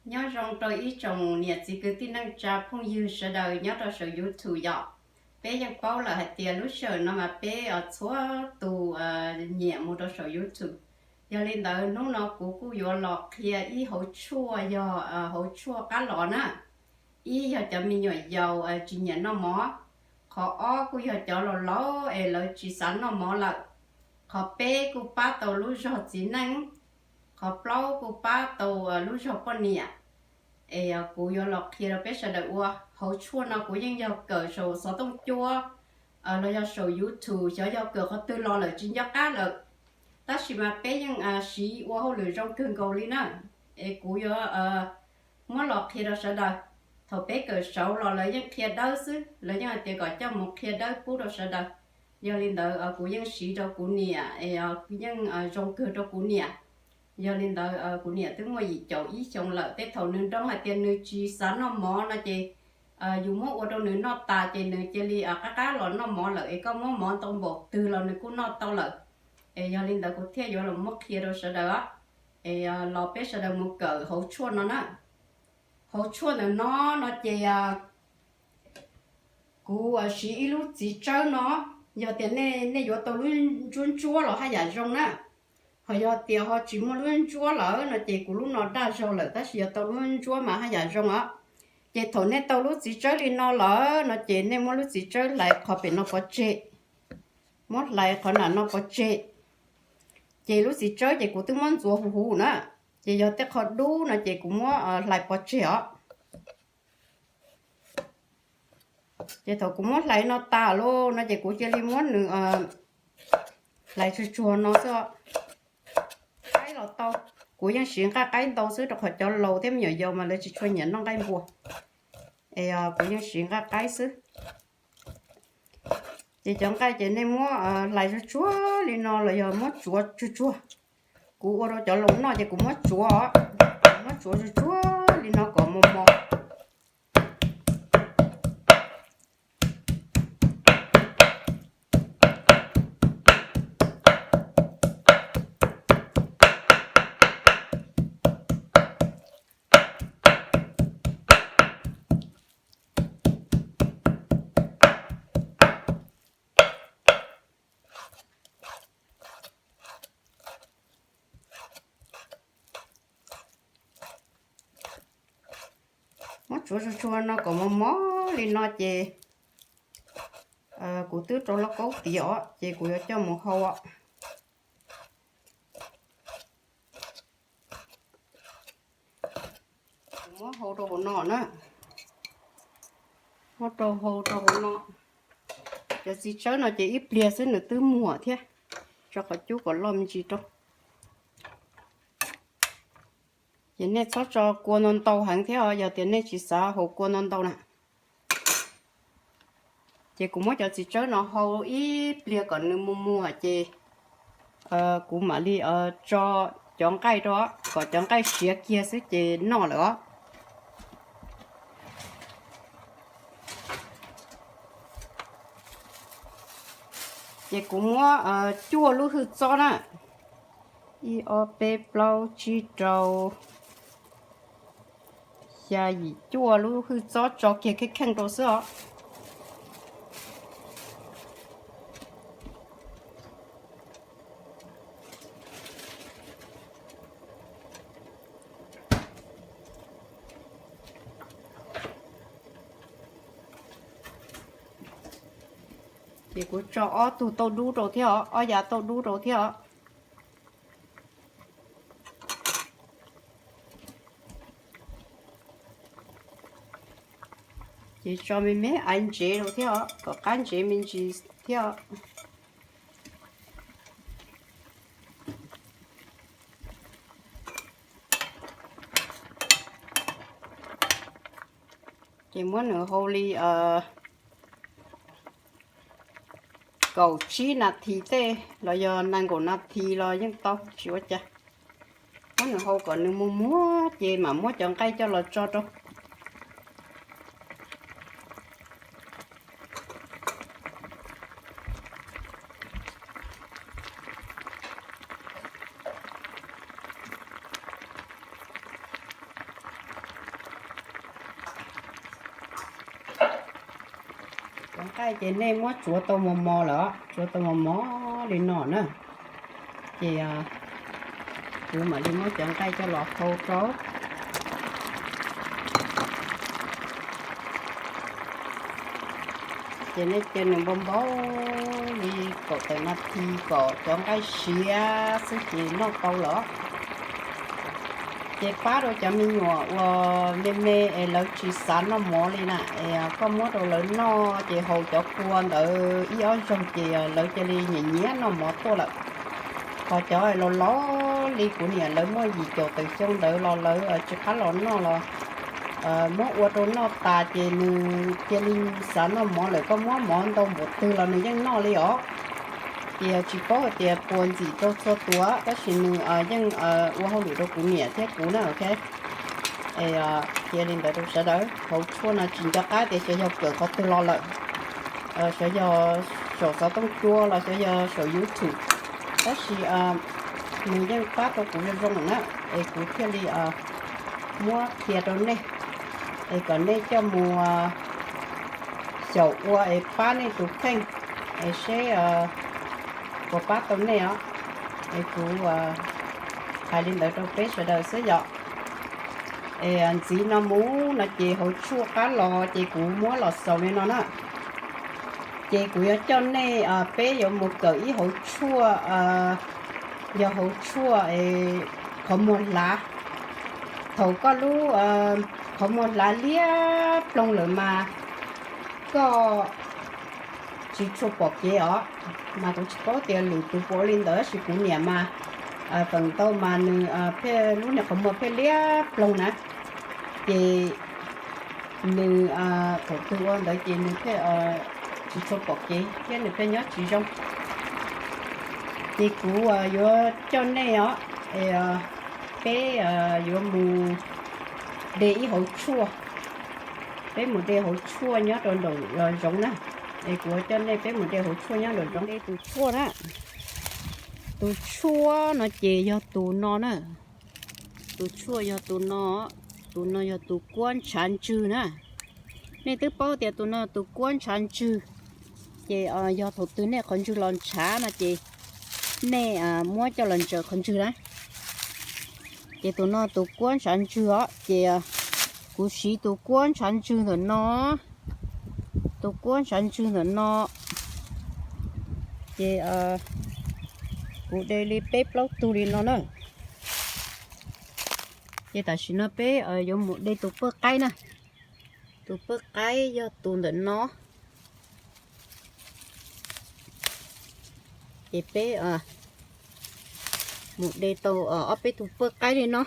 Nyob zoo rau ib tsoom niam txiv kwv tij neej tsa phooj ywg sawv daws nyob rau saum YouTube yom. Peb yeej paub lawm hais tias lub sij hawm no mas peb txhua tus nyiam mus rau saum YouTube. Yog li ntawd hnub no kuv kuj yuav los qhia ib hauv tshuaj yog hauv tshuaj qab los na. Ib yog cov me nyuam yaus tsis nyiam noj mov. Qhov ob kuj yog cov laus laus es lawv tsis xav noj mov lawm. Qhov peb kuj pab tau lub zog txiv neej. Qhov plaub kuj pab tau lub zog poj niam. Es kuv yuav los qhia rau peb sawv daws ua. Hauv tshuaj no kuv yeej yog kawm saum xov tooj cua los yog saum YouTube, xyov yog kawm qhov twg los lawm tsis nco qab lawm. Tab sis mas peb yeej siv ua hauj lwm zoo kawg nkaus li na. Es kuv yuav muab los qhia rau sawv daws. Thaum peb kawm saud los lawv yeej qhia dawb xwb, lawv yeej hais tias kom coj mus qhia dawb pub rau sawv daws. Yog li ntawd kuv yeej siv rau kuv niam, yeej zoo kawg rau kuv niam. Yog li ntawd kuv niam twb muaj yim caum ib xyoos lawm, tej thaum nws nroo hais tias nws tsis xav noj mov no ces yus muab ua rau nws noj tas ces nws cia li qab qab los noj mov lawm, es koj muab mov ntau npaum twg los nws kuj noj tau lawm. Es yog li ntawd kuv thiaj yuav los muab qhia rau sawv daws, es los peb sawv daws mus kawm hauv tshuaj no na. Hauv tshuaj ntawm no no ces kuv siv ib lub txiv tsawb no. Yog tias nej yuav tau lub ntsuab ntsuab los haj yam zoo na. Ho yog tias ho tsis muaj lub ntsuab lawm no ces kuv lub no daj zog lawm, tab sis yog tau lub ntsuab mas haj yam zoo os. Ces thaum nej tau lub txiv tsawb li no lawm no ces nej muab lub txiv tsawb hlais qhov pem no pov tseg, muab hlais qhov nram no pov tseg. Ces lub txiv tsawb ces kuv twb muab ntxuav huv huv na, ces yog tej qhov dub no ces kuv muab hlais pov tseg os. Ces thaum kuv muab hlais no tas lawm no ces kuv cia li muab nws hlais tsuag tsuag no xwb. Qaib los tau, kuv yeej siv nqaij qaib ntau xwb rau qhov cov laus thiab me nyuam yaus mas lawv tsis tshua nyiam noj nqaij npua. Es kuv yeej siv nqaij qaib xwb. Ces cov nqaij ces nej muab hlais tsuag tsuag li no los yog muab tsuav tsuag tsuag. Kuv ua rau cov laus noj ces kuv muab tsuav, muab tsuav tsuag tsuag li no kom mos mos. Muab tsuav tsuag tsuag no kom mos mos li no ces kuv twb rau lauj kaub tiav os, ces kuv yuav coj mus hau. Kuv muab hau rau hauv no na. Muab rau hau rau hauv no. Cov txiv tsawb no ces ib pliag xwb nws twb muag thiab, tso qhov cub kom loj me ntsis rau. Ces nej txhob tso kua ntau ntau heev thiab os, yog tias nej tsis xav haus kua ntau ntau na. Ces kuv muab cov txiv tsawb no hau ib pliag kom nws muag muag ces kuv mam li tso cov nqaij rau kom cov nqaij siav kiag xwb ces noj lawm os. Ces kuv muab cuaj lub hwj txob na, ib ob peb plaub tsib rau xya yim cuaj lub hwj txob tso kiag kheej kheej rau xwb os. Ces kuv tso ob tug tauj dub rau thiab os, ob yav tauj dub rau thiab os. Ces tso me me aiv ntsev rau thiab os, kom qab ntsev me ntsis thiab os. Ces muab nws hau li kaum tsib nas this tej los yog nees nkaum nas this los yeej tau, tsis ua cas. Muab nws hau kom nws muag muag ces mam muab cov nqaij coj los tso rau. Cov nqaij ces nej muab tsuav tau mos mos lawm, tsuav tau mos mos li no na. Ces kuv mam li muab cov nqaij coj los hau rau. Ces nej cia nws npau npau li kaum tawm nas this kom cov nqaij siav xwb ces noj tau lawm. Ces pab rau cov me nyuam uas me me es lawv tsis xav noj mov li na, es koj muab rau lawv noj ces haus cov kua ntawd ib ob zaug ces lawv cia li nyiam nyiam noj mov tuaj lawm. Ho cov laus laus li kuv niam lawv muaj yim caum tawm xyoo ntawd los lawv tsis qab los noj los muab ua rau noj tas ces nws cia li xav noj mov lawm, koj muab mov ntau npaum twg los nws yeej noj li os. Ces tsis paub hais tias puas ntxim rau txhua tus tab sis nws yeej ua hauj lwm rau kuv niam thiab kuv na, ok. Es cia li ntawd rau sawv daws, hauv tshuaj no tsis nco qab tias xyov yog kawm qhov twg los lawm, xyov yog saum xov tooj cua los xyov yog saum YouTube, tab sis nws yeej pab tau kuv zoo zoo na, es kuv thiaj li muab qhia rau nej, es kom nej coj mus xyaum ua es pab nej tus kheej, es seb puas pab tau nej os. Es kuv hais li ntawd rau peb sawv daws xwb yom. Es ntxiv no mus no ces hauv tshuaj qab los ces kuv muab los xaus li no na. Ces kuv yuav coj nej, peb yuav mus kawm ib hauv tshuaj, yog hauv tshuaj qhov muag hlav. Thaum koj lub qhov muag hlav liab ploog lawm mas koj tsis tshua pom kev os. Mas kuv tsis paub tias lwm tus puas ua li ntawd tab sis kuv niam mas feem ntau mas nws thiaj lub niag qhov muag thiaj liab ploog na. Ces nws thaum twg ua ntawd ces nws thiaj tsis tshua pom kev thiab nws thiaj nyob tsis zoo. Ces kuv yuav coj nej os, peb yuav mus de ib hauv tshuaj. Peb mus de hauv tshuaj nyob rau nraum zoov na. Es kuv yuav coj nej peb mus de hauv tshuaj nyob nraum zoov. De tus tshuaj na, tus tshuaj no ces yog tus no na. Tus tshuaj yog tus no, tus no yog tus kuab ntshav ntswg na. Nej twb paub tias tus no tus kuab ntshav ntswg, ces yog thaum twg nej qhov ntswg los ntshav no ces nej muab coj los ntsaws qhov ntswg na. Ces tus no tus kuab ntshav ntswg os, ces kuv siv tus kuab ntshav ntswg ntawm no, tus kuab ntshav ntswg ntawm no, ces kuv de li peb plaub tug li no na. Ces tam sim no peb yuav mus de tus pawj qaib na. Tus pawj qaib yog tus ntawm no. Ces peb mus de tau ob peb tus pawj qaib li no.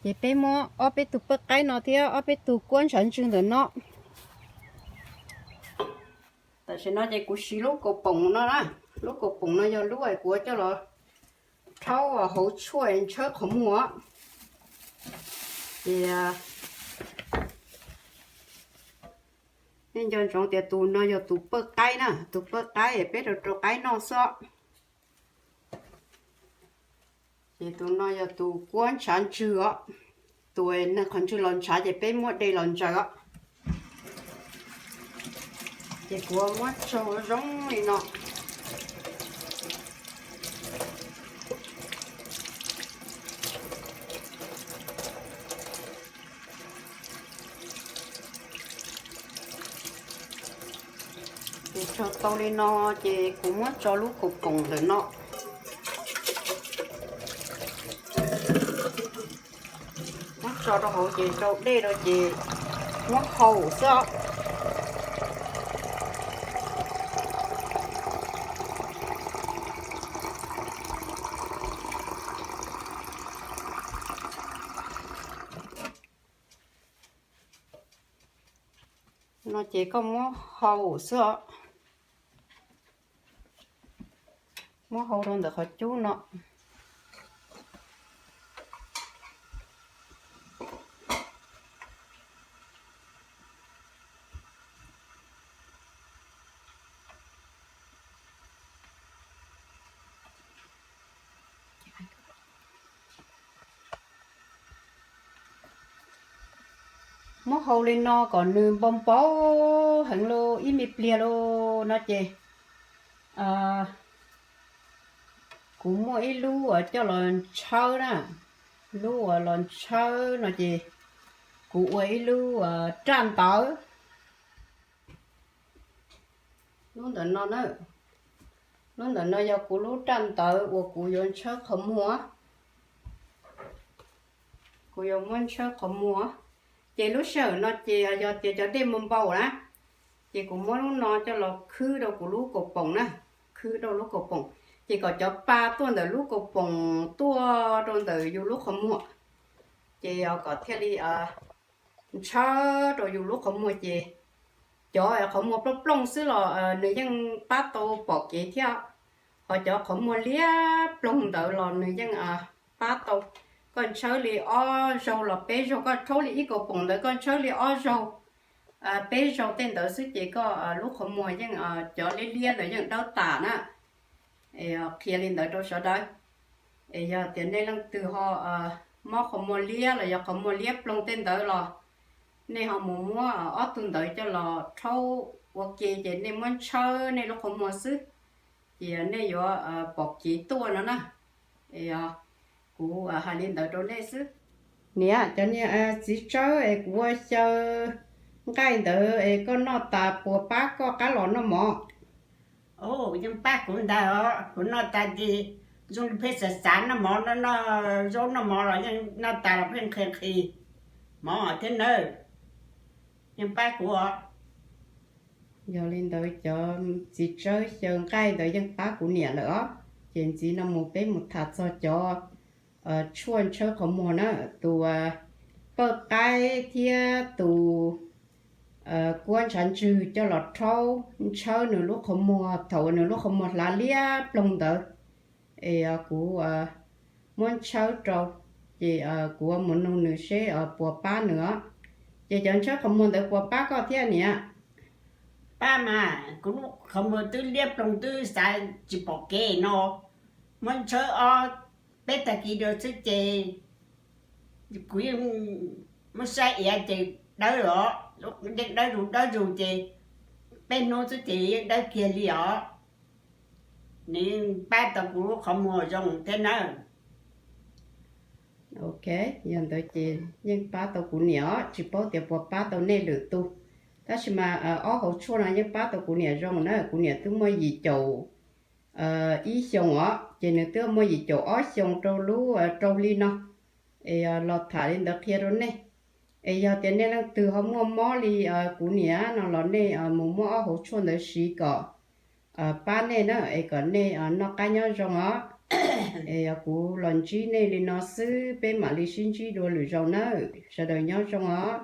Ces peb muab ob peb tus pawj qaib no thiab ob peb tus kuab ntshav ntswg ntawm no. Tam sim no ces kuv siv lub kaus poom no na. Lub kaus poom no yog lub kuv coj los rhaub hauv tshuaj es ntshawb qhov muag. Ces nej nco ntsoov tias tus no yog tus pawj qaib na, tus pawj qaib peb rau rau qaib noj xwb. Ces tus no yog tus kuab ntshav ntswg os. Tus neeg qhov ntswg los ntshav ces peb muab de los ntsaws os. Ces kuv muab tsaug zoo li no. Ces tsaug tau li no, ces kuv muab tso lub kaus poom ntawm no. Muab tso rau hauv ces rau dej rau ces muab hau xwb os. No ces koj muab hau xwb os. Muab hau rau ntawm qhov cub no. Muab hau li no kom nws npau npau heev li ib me pliag li no ces kuv muaj ib lub uas coj los ntshawb na, lub uas los ntshawb no ces kuv ua ib lub raj ntawv. Lub ntawm no na, lub ntawm no yog kuv lub raj ntawv uas kuv yuav ntshawb qhov muag. Kuv yuav muab ntshawb qhov muag, ces lub sij hawm no ces yog tias cov dej npau npau na, ces kuv muab lub no coj los khwb rau kuv lub kaus poom na, khwb rau lub kaus poom, ces kom cov pa tuaj ntawm lub kaus poom tuaj rau ntawm yus lub qhov muag, ces kom thiaj li ntshawb rau yus lub qhov muag ces cov qhov muag plooj plooj xwb los nws yeej pab tau pom kev thiab, ho cov qhov muag liab ploog ntawd los nws yeej pab tau. Koj ntshawb li ob zaug los peb zaug, koj rhaub li ib kaus poom ntawd koj ntshawb li ob zaug, peb zaug tej ntawd xwb ces koj lub qhov muag yeej, cov liab liab ntawd yeej dawb tas na. Es qhia li ntawd rau sawv daws. Es yog tias nej leej twg ho mob qhov muag liab los yog qhov muag liab ploog tej ntawd los nej ho mus muab ob tug ntawd coj los rhaub ua ke ces nej muab ntshawb nej lub qhov muag xwb, ces nej yuav pom kev tuaj no na. Es kuv hais li ntawd rau nej xwb. Niam, cov niag txiv tsawb es kuv ua xyaw nqaij ntawd es koj noj tas puas pab koj qab los noj mov? Yeej pab kuv ntag os, kuv noj tas ces zoo li pheej xav xav noj mov, noj zaub noj mov los yeej noj tas los pheej nqhis nqhis mov thiab nawb. Yeej pab kuv os. Yog li ntawd cov txiv tsawb xyaw nqaij ntawd yeej pab kuv niam lawm os. Ces ntxiv no mus peb mus tham txog cov tshuaj ntshawb qhov muag na, tus pawj qaib thiab tus kuab ntshav ntswg coj los rhaub ntshawb nws lub qhov muag thaum uas nws lub qhov muag hlav liab ploog ntawd. Es kuv muab ntshawb rau, ces kuv mus nug nws seb puas pab nws os. Ces cov ntshawb qhov muag ntawd puas pab koj thiab niam? Pab mas, kuv lub qhov muag twb liab ploog twb xav tsis pom kev no, muab ntshawb ob peb tag kis rau xwb ces kuv yeej muab saib iav ces dawb os, yeej dawb zus dawb zus ces peb hnub xwb ces yeej dawb kiag li os. Nws yeej pab tau kuv lub qhov muag zoo thiab nawb. Ok, yog ntawd ces yeej pab tau kuv niam os, tsis paub tias puas pab tau nej lwm tus. Tab sis mas ob hauv tshuaj no yeej pab tau kuv niam zoo na, kuv niam twb muaj yim caum ib xyoos os, ces nws twb muaj yim caum ob xyoos rau lub rau hli no. Es los tham li ntawd qhia rau nej. Es yog tias nej leej twg ho muaj mob li kuv niam no los nej mus muab ob hauv tshuaj ntawd siv kom pab nej na, es kom nej noj qab nyob zoo os. Es yog kuv los ntsib nej li no xwb, peb mam li sib ntsib dua lwm zaus nawb, sawv daws nyob zoo os.